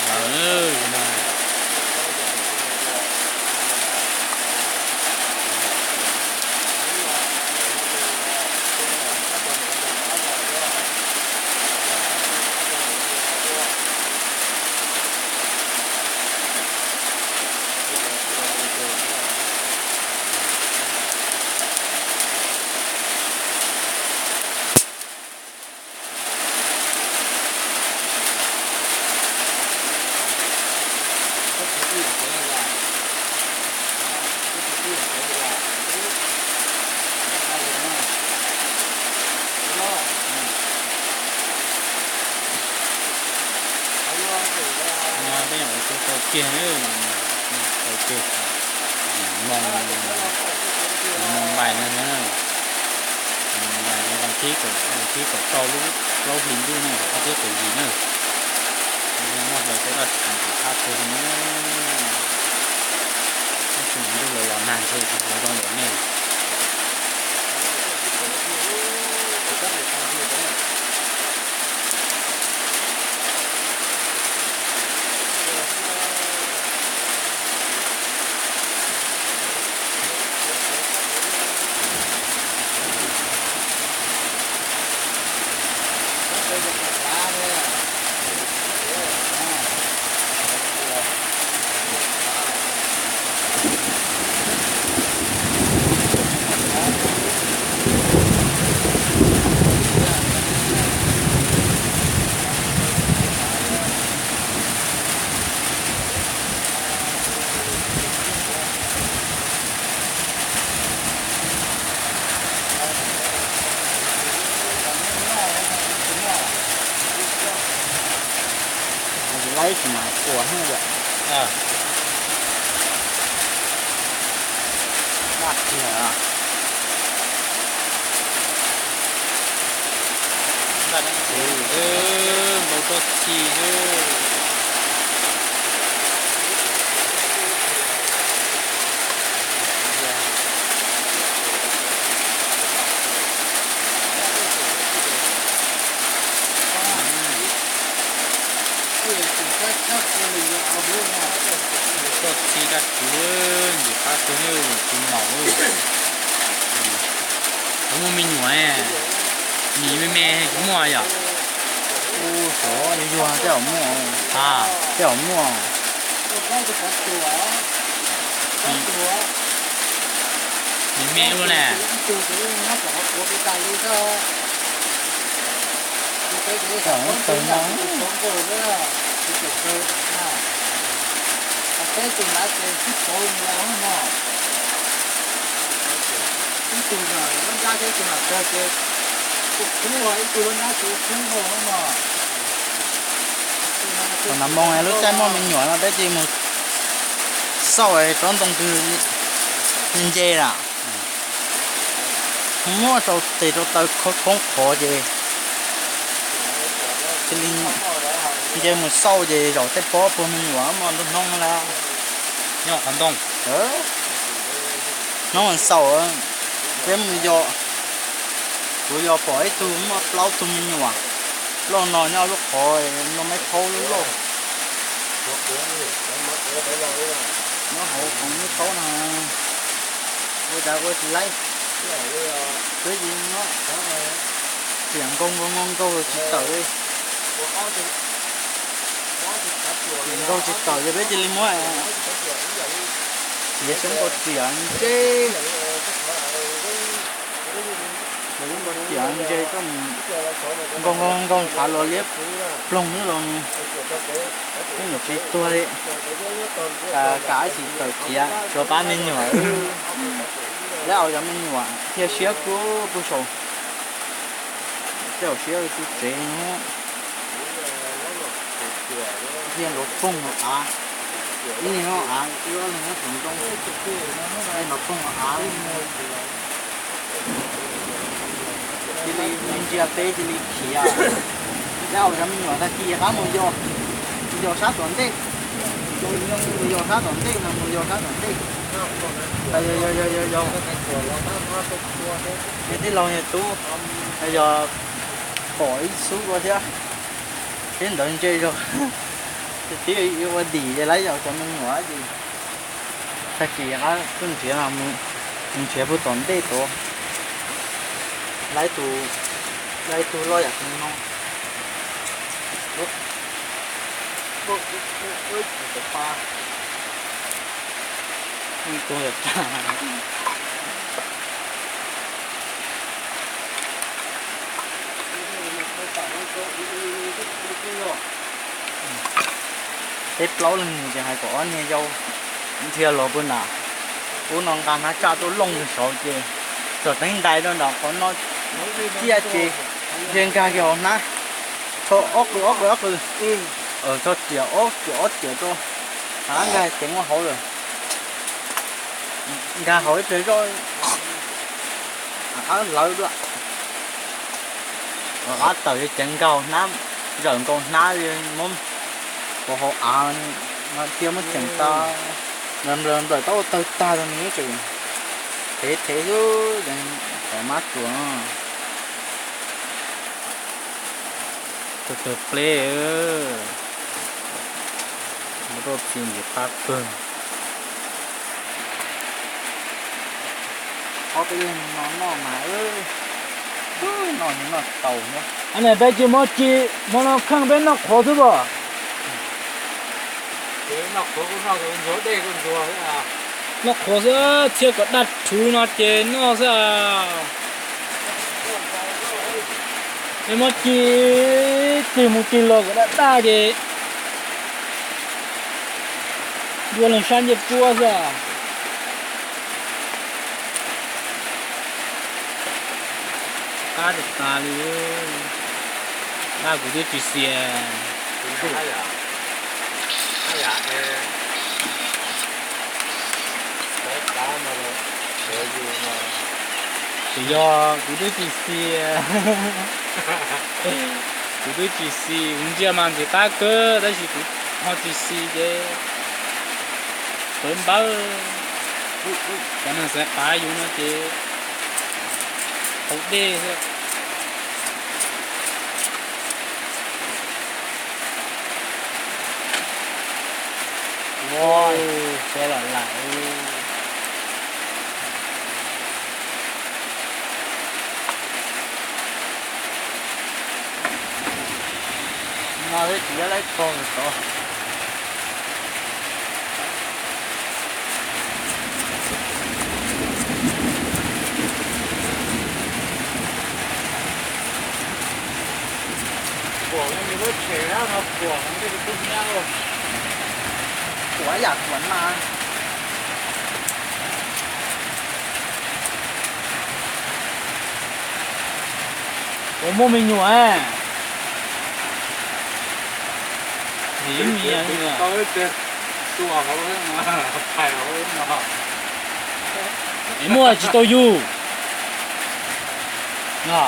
Ntawd no. No peb nyuam qhuav tau kiag, tau kiag moo, moo npais no na. Moo npais no vas thib kaum, vas thib kaum rau lub plaub hlis ntuj na, ob txhiab kaum yim na. Muaj hlawv tau daj tsov ntxim qab kawg li na. Tab sis mas ntuj los los nag ntshe tsis hlawv zoo npaum nej. Laib tsis mas ua hwj yom. Daj kiag. Daj txiv, npau txoj ci. Txoj txi daj txiv, ntxim qab kawg, tsis maum. Kuv muaj me nyuam, mis me me kuv muaj yom. Ua xyov yuag yuag tej zaum muaj, tej zaum muaj. Mis me ua na. Tej zaum muaj tawg no. Ib tug na, lub nrab thiab ib tug nam tawg ces kuj khub, ib tug lub nrab ces khub no no. Thaum nag hmo lub caij muaj me nyuam no peb cia li mus xauj tsob ntoo twg nce nce lawm. Muab rau tes rau taw khoob khoob qhov ces cia li nce mus xauj ces zaum tej pob puag me nyuam mas nrog hnub no lawm. Nyob qhov ntoo. Hnub mas xaus, peb mus yos, kuv yos pom ib tug muaj plaub tug me nyuam loj no nyob lub qhov no, me phaub loj loj. Nyob hauv khoom me phaub no. Ua cas ua tsis laib. Peb cia li muab riam nkaug nkaug nkaug nkaug tsis tawm li. Riam nkaug tsis tawm ces peb cia li muab txiav xyoob nkaus riam ntse. Xyoob nkaus riam ntse coj mus nkaug nkaug nkaug ntshav los liab ploog xwb los nws yeej tsis tuag li. Kam ib tsis tawm khiav, tsuas pab me nyuam. Lawv aus cov me nyuam thiaj siab kub puag saum, tej zaum siab tu tsev no. Thiaj nrov poog av, ib leeg nyob av, ib ob leeg nyob tom ntoo, thiaj nrov poog av. Cia li ntsia peb cia li khiav. Lawv aus cov me nyuam tag kis rov qab mus yos, yos sab tom ntej, mus yos sab tom ntej no, mus yos sab tom ntej. Yog, yog, yog, yog, yog. Yog tij laug yog tub, yog pom ib xub dua thiab, thiab ntawd ntse zog. Twb ua dim ces lawv yaum cov me nyuam ces tag kis qab tuaj nrhiav no, mus nrhiav puag tom ntej tuaj, lawv tus, lawv tus loj yam tus no. Peb plaub leeg mus ces hais kom ob niag yau dhia los puag nram ub no nqa hnab tsaj tuaj looj saud ces txog teeb ntais rau nram qhov no ciaj ces dhia nkag kiag hauv hnab, tho ob qws ob qws ob qws, tho riam ob riam ob riam rau, hnab nkag ceev ua hauv lawm. Nkag hauv ib pliag zoj, qab hlawv dua, qab tawm ceev nkag hauv hnab, zawm nkaus hnab muab puag hauv av, dhia muab cheem tag, nplawm nplawm tau ua tawg tag rau nws ces thev thev xwb, tov mab tuag no. Tawg tawg pleb, ua rau txi ntxim qab kawg. Qhov peb yeej no noj mas, noj noj tau thiab. Peb tsis muab ci, hmo no kheej peb noj qhuav xwb as. Noj qhuav xwb, txhia kom daj rhuv no ces noj xwb as. Peb muab ci, tig mus tig los kom daj daj ces dua leej sab ncej puab xwb as. Qab tas tas li, daj kuv twb tsis xias. Tsis yog kuv twb tsis xias, kuv twb tsis xis, kuv ntsia mas ntxim qab kawg tab sis kuv ho tsis xis ces pawv npawb, cov neeg xaiv qav yus no ces haus dej xwb. Ua, sab lam lam. No tsis yog lawv tog tod. Kuam no nws lub tsev no kuam no nws twb nyab. Kuam yam kuam na. Puas muaj me nyuam? Es muaj tsis tau yug no.